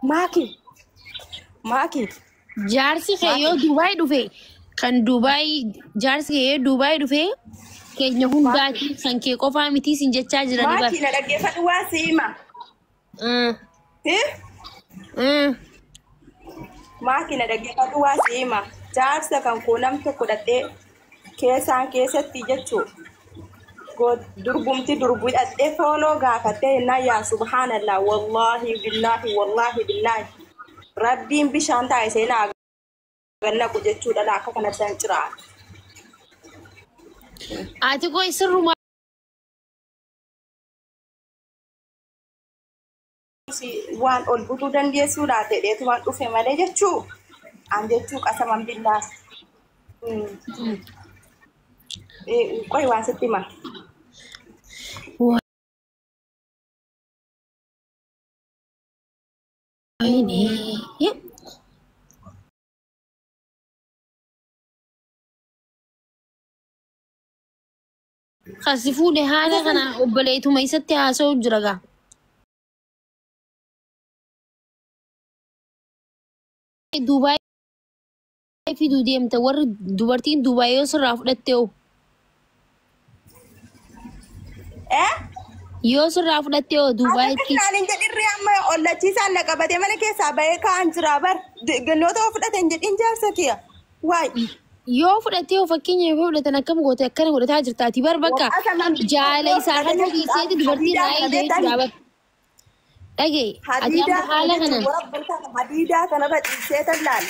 Maaki. Maaki. Jaarsi kee yoo Dubaay dhufe kan Dubaay jaarsi kee yoo Dubaay dhufe keenya hundaati kan kee qofaa miti sin jechaa jirani bar. Maaki na dhaggeeffadhu waa si hima. Eh? Maaki na dhaggeeffadhu waa si hima. Jaarsa kan koo nam tokko dhadhee keessaan keessatti jechuu durbumti durbu dhadhee fooloo gaafattee jennaan yaa subhaanallah wallaahi billaahi wallaahi billaahi rabbiin bishaan taa'e seenaa gannaqu jechuudha laa akka kanatti hin ciraa. Ati koo sirrumaa waan ol butuu dandeessuu laata jedheetumaan dhufe malee jechuu an jechuu qasaman billaa. Qoy waan sitti hima. Wayne. Kasi fuudhe haala kana obboleetuma isatti haasa'u jira gaa. Dubaay fiduu deemta warri dubartiin Dubaay yoo sirraa fudhatte hoo? Eh? Yoo sirraa fudhatte hoo Dubaayitti? Akka naan hin jedhin amma ollachiisaan na qabatee mana keessaa bahee kaa'an jira bar. Gannoota yoo fudhate hin jedhin jaarsa kiyya. Waay. Yoo fudhatte hoo fakkeenya yoo fudhatan akkam goote akkana godhataa jirta ati bar bakka jaala isaa kan dhiiseeti dubartiin irraa eegde jechuudha bar. Dhagee ati Hadiidaa amma haala kana kanaan jechuun hadiidaa kanarra ciibseetan laal.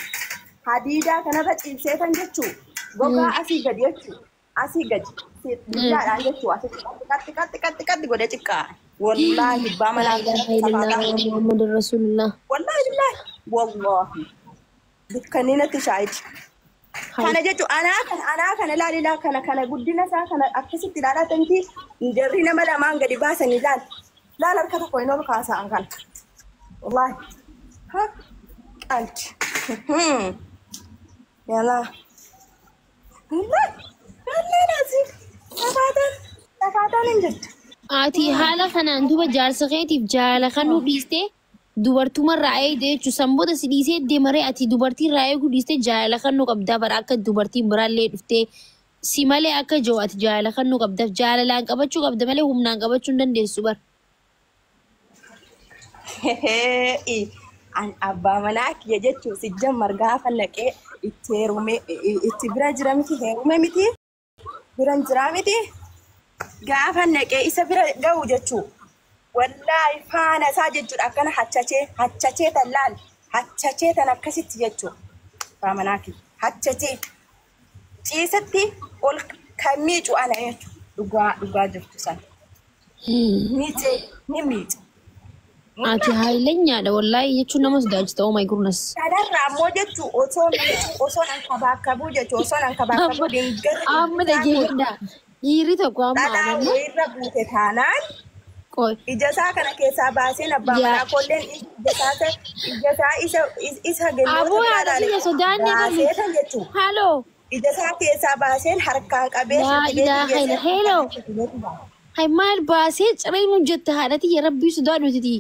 Hadiidaa kanarra ciibseetan jechuun gogaa asii gadi jechuun asii gadi billaadhaan jechuun asitti qaxxi qaxxi qaxxi qaxxi godhee xiqqaa. Wallaahi abbaa laa manaa ilaaha illallah Muhammadur Rasulullah. Wallaahi billaahi wallaahi dukkaninatti shaayidi. Kana jechuun anaa kana ilaali ilaa kana kana guddina isaa kana akkasitti ilaalaa tanti jarri nama lamaan gadi baasanii ilaal. Laal harka tokko hin ol kaasa'an kana. Wallaahi. Ha? Qalti. Yalaa. Wallaahi. Wallaahi laazim. Safaataan safaataan hin jirtu. Ati haala kanaan duba jaarsa keetiif jaala kanuu dhiistee dubartumarraa eegde jechuun sanboota si dhiisee deemaree ati dubartiirraa eeguu dhiistee jaala kanuu qabdaa bara akka dubartiin biraallee dhuftee si malee akka jiru ati jaala kanuu qabdaaf jaalalaan qabachuu qabda malee humnaan qabachuu hin dandeessu bara. An abbaa manaa kiyya jechuun si jammar gaafa naqee itti heerume itti bira jira miti heerume miti biran jira miti gaafa naqee isa bira ga'u jechuu wallaahi faana isaa jechuudha akkana hachachee hachachee tan laal hachachee tan akkasitti jechuu abbaa manaa kiyya hachachee ciisatti ol kan miicu ana jechuu dhugaa dhugaa jirtu sana miicee ni miica. Ati haayilanyaadha wallaahi jechuun nama sodaachista oh my goodness. Kanarraa ammoo jechuun osoo miicuu osoo nan kabaakkabuu jechuun osoo nan kabaakkabuu dingata Amma dhageeffadha. Dhiirri tokko amma dhadhaa amanna. wayiirra buute taanaan Qoy. ija isaa kana keessaa baaseen abbaa Yaa. manaa koolleen ija isaa isa isa Aboo gennoota biraa haadha ilaale kiyya sodaanne baasee galu. tan jechuun Haloo. ija isaa keessaa baaseen harkaan qabee Laa ilaaha illa hello. Hay maal baasee ciree nu jette haadha tiyya rabbii sodaadhuutiti.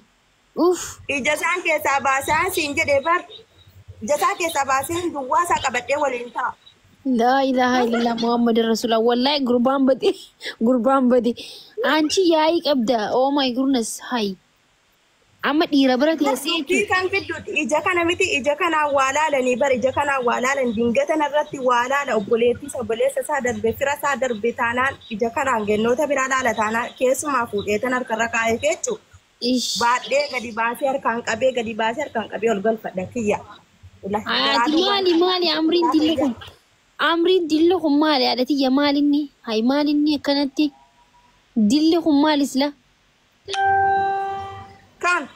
Uff. Ija isaan keessaa baasaan siin jedhee bar ija isaa keessaa baaseen duwwaa isaa qabadhee waliin ta'a. Laa ilaaha illallah Muhammad Rasulullah. Wallahi gurbaan bade. Gurbaan bade. Anchi yaa'ii qabda. Oh my goodness. Hay. Amma dhiira bira teessee Dubbii jechuudha. kan fiddu ija kana miti ija kanaan waa laalanii bar ija kanaan waa laalan dingata irratti waa laala obboleettii isa obboleessa isaa darbe fira isaa darbe taanaan ija kanaan gennoota biraa laala taanaan keessumaa fuudhee tan harkarra kaa'ee jechuudha. Ish. Baadhee gadi baasee harkaan qabee gadi baasee harkaan qabee ol galfadha kiyya. Ati maali maali amriin dilli kun? Amriin dilli kun maali haadha tiyya maalinni? Hay maalinni akkanatti? Dilli kun maali sila? Kan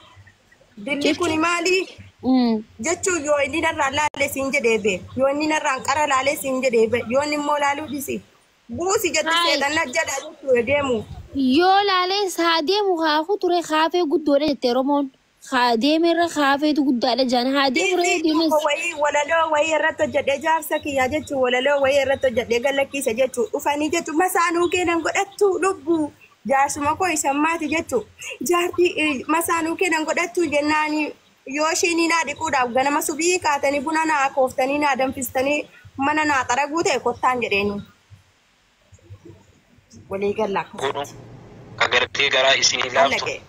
dilli kuni maali? Jechuun yoo inni narraan laale siin jedhee bee yoo inni narraan qara laale siin jedhee bee yoo inni immoo laaluu dhisi buusi jetti Hai. seexanna jedha jechuu deemu. Yoo laalees haa deemu haafuu ture haafee guddoodha jette Oromoon. Haa deemerra haafeetu guddaadha jaan haa deemu ree deemes. Tokko wayii walaloo wayii irratti hojjedhee jaarsa kiyyaa jechuun walaloo wayii irratti hojjedhee gallakkiisa jechuun dhufanii jechuun masaanuu keenan godhattu lubbuu jaarsuma koo isa maati jechuun jaartii masaanuu keenan godhattu jennaani Yoo ishiin naa dhiquudhaaf ganama subii kaatanii buna naa kooftanii naa danfistanii mana naa xaraguu ta'e kottaan jedheeni. Walii galla Godhu akkasitti. ka gartee garaa isinii laaftu Allaqee.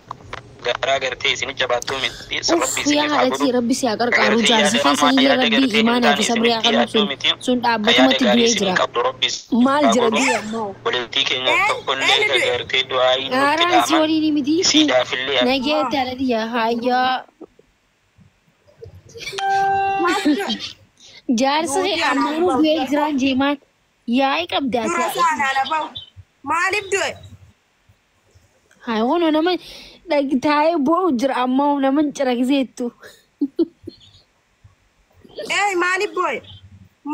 garaa gartee isinii jabaattuu miti Uff rabbi yaa isiniif haa haadhatii godhu rabbi si haa ka qarqaaru gartee jaarsi yaada keessa hamaa illee yaada rabbii gartee hin imaanaa taane fi sabrii haa isinitti kennu yaadduu sun miti sun ka yaada dhaabbatumatti gaarii du'ee isinii jira. qabdu rabbi isiniif Maal haa jira godhu du'e ammoo. walitti keenya tokkollee Eenyu ka du'e? gartee du'aayii nutti Haaraan si dhaaman waliin miti. isiidhaafillee Nageetti haadhatii yaa haayyaa. Maal du'e? Jaarsa kee Duuti anaan ammaanuu bahu. du'ee jiraan jeemaan yaa'ii qabdaa Dura si. isaa anaan bahu. Maaliif du'e? Haa kunoo nama taa'ee boo'u jira ammoo nama hin cirakiseettu. Ee maaliif boo'e?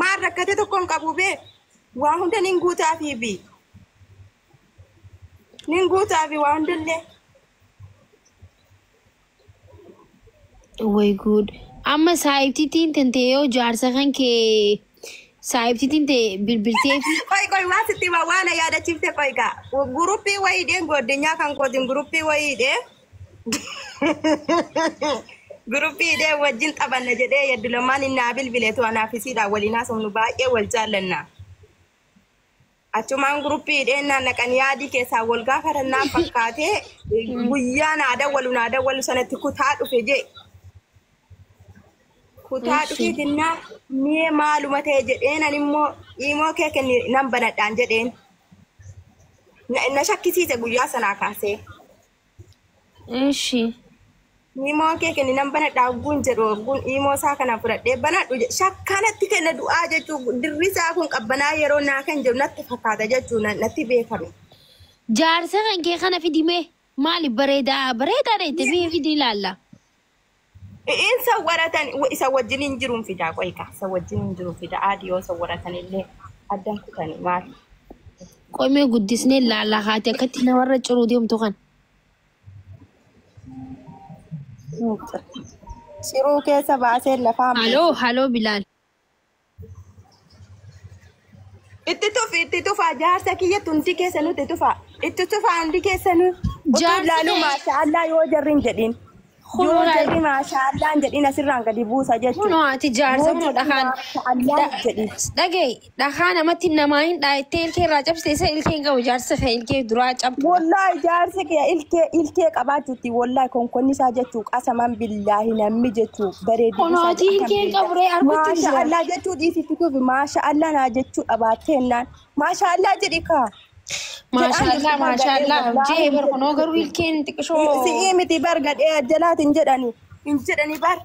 Maal rakkate tokko hin qabu bee? Waa hunda nin guutaafi bi. Nin guutaafi waa hundallee. Way good. Amma saayibtiitiin tantee yoo jaarsa kan kee saayibtiitiin ta'e bilbiltee fi Qoy qoy waan sitti himaa waan na yaadachiifte qoy gaa. Guruppii wayiidheen godinyaa kan kootiin guruppii wayiidhee. Guruppii hidhee wajjin taphanna jedhee yeddu lamaan inni naa bilbileetu anaaf isiidhaan waliin haasofnu baay'ee wal jaallanna. Achumaan guruppii hidheen naan naqan yaadii keessaa wal gaafatannaan fakkaatee guyyaa naa dawwalu naa dawwalu sanatti kutaa dhufe jee. Kutaa Eshi. dhufeetinnaa mee maaluma ta'e jedheen ani immoo imoo kee kenni nan banadhaan jedheen. Na shakkisiise guyyaa sanaa kaasee. Eshi. Imoo kee kenni nan banadhaa ogguun jedhu ogguun imoo isaa kana fudhadhee banadhu jedhe. Shakkanatti kenna du'aa jechuun dirri isaa kun qabbanaa yeroo naa kan jedhu natti fakkaata jechuun natti beekame. Jaarsa kan kee kana fidimee maali bareedaa bareedaadha itti fi fidi ilaalla. In sawwaratan isa wajjin hin jiruun fidaa qoyqa isa wajjin hin jiruun fidaa adii yoo sawwaratan illee addan kutanii maali. Qomee guddisnee ilaalla haati akkatti namarra ciruu deemtu kan. Ciruu keessa baasee lafaan Haloo haloo Bilaal. Itti tufi itti tufaa jaarsa kiyyatti hundi keessanuu itti tufaa itti tufaa hundi keessanuu utuu Jaarsi ilaaluu kee maashaallaa yoo jarri hin jedhin yoo kunoo jarri maashaallaa hin jedhin asirraan gadi buusa jechuudha. kunoo ati jaarsa Yoo kunoo jarri dhakaan maashaallaa hin jedhin. dhagee dhakaa namatti namaa hin dhaayettee ilkee irraa cabsite isa ilkee hin qabu jaarsa kee ilkee duraa cabduudha. Wallahi jaarsi kee ilkee ilkee qabaachuutti wallahi konkonni isaa jechuu qasaman billaahi namni jechuu bareedinni Kunoo isaa ati akkam ilkee hin beeka. qabu ree arguutti hin Maasha jira. Allah jechuu dhiisitti tufi maasha Allah naa jechuu qabaattee jennaan maasha Allah jedhi kaa. Jedhaan Maashaallah jirtu bar gadhee maashaallah wallaahi jee hin bar kunoo jedhu garuu jirti. ilkeen xiqqishoo. Si'ii miti bar gadhee jalaatiin jedhani hin jedhani bar.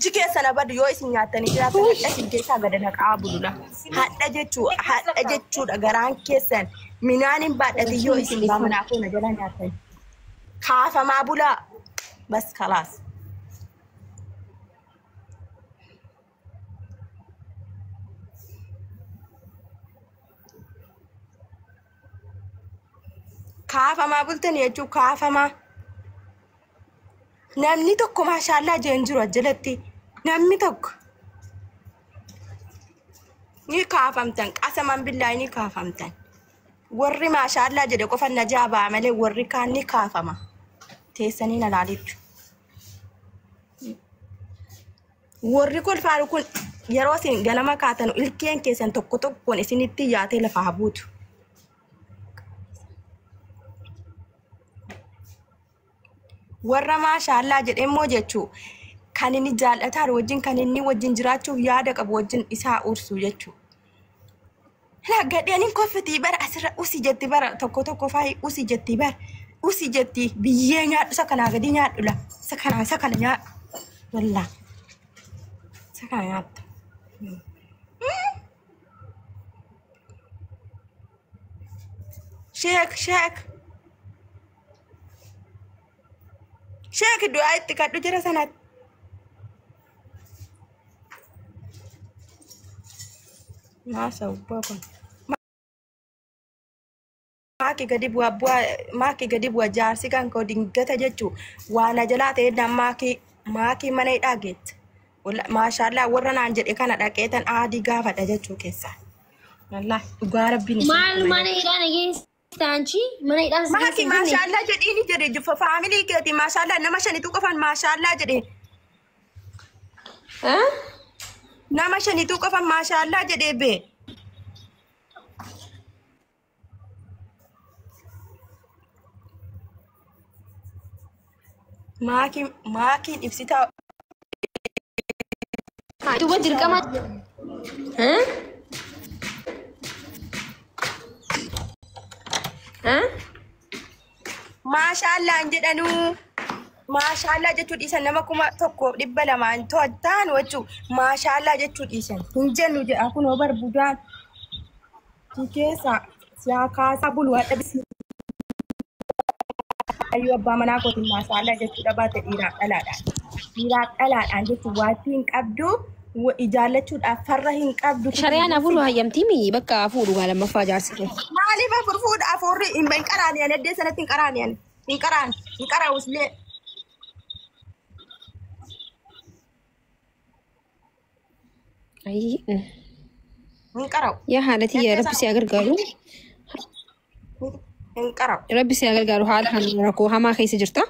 Ji keessa na badu yoo isin nyaattanii jiraatan hadha isin keessaa gad naqaa bulula. Hadha jechuu hadha jechuudha garaan keessan minaan hin baadhati yoo isin baamanaa koona jala nyaattan. Kaafamaa bulaa. Bas kalaas. Kaafamaa bultan jechuu kaafamaa. Namni tokko maashaallaa jeen jiru jalatti. Namni tokko ni kaafamtan qasaman billaahi ni kaafamtan. Warri maashaallaa jedhe qofa najaa ba'a malee warri kaan ni kaafama. Teessanii na laalittu. Warri kolfaaru kun yeroo isin ganama kaatan ilkeen keessan tokko tokkoon isinitti yaatee lafaa buutu. Warra maashaallaa jedhe immoo jechuu kan inni jaallataan wajjin kan inni wajjin jiraachuuf yaada qabu wajjin isaa ursu jechuu. Gadheen koffitii bara asirra usi jetti bara tokko tokko faayi usi jetti bara usi jetti biyyee nyaadhu isa kanaa gadi nyaadhu la isa kanaa isa kana nyaadhu wallaa isa kana nyaatta. Sheek sheek sheek du'aa itti kadhu jira sanatti. Maasa ubbaa kun. Maaki gadi bu'a bu'a maaki gadi bu'a jaarsi kan koo dingata jechuu waan ajalaa ta'e dhaan maaki maaki mana hidhaa geette. Maashaallaa warra naan jedhe kana dhaqeetan aadii gaafadha jechuu keessaa. Wallaahi dhugaa rabbiin isin Maal hima mana jechuudha. hidhaa nageessa Taanchi mana hidhaan si Maaki keessa hin jenne. maashaallaa jedhiini jedhe jiffa faamilii keeti maashaallaa nama shanitu qofan maashaallaa jedhe. Nama shanitu qofan maashaallaa jedhee bee. Maakiin maakiin ibsitaa Duuba dirqama. Maashaallaan jedhanuu maashaallaa jechuu dhiisan nama 1200 to'attaan jechuu maashaallaa jechuu dhiisan hin jennu jedha kunoo bar budaan si keessa siyaa kaasaa bulu hadha bisi ayyuu abbaa manaa kootiin maashaallaa jechuu dhabaate dhiiraaf dhalaadhaan dhiiraaf dhalaadhaan jechuun waattii hin qabdu ijaallachuudhaaf farra hin qabdu. Shari'aan afur hayyamtii mi bakka afur dhugaa lammaffaa jaarsi kee. Maaliif afur fuudha afurri hin qaraani ani addee sanatti hin qaraani ani hin qaraan hin qaraa'uslee. Ayii. Hin qara'u. Yaa haala tiyya rabbi si haa gargaaru. Hin qara'u. Rabbi si haa gargaaru haala kan rakkoo hamaa keessa jirta.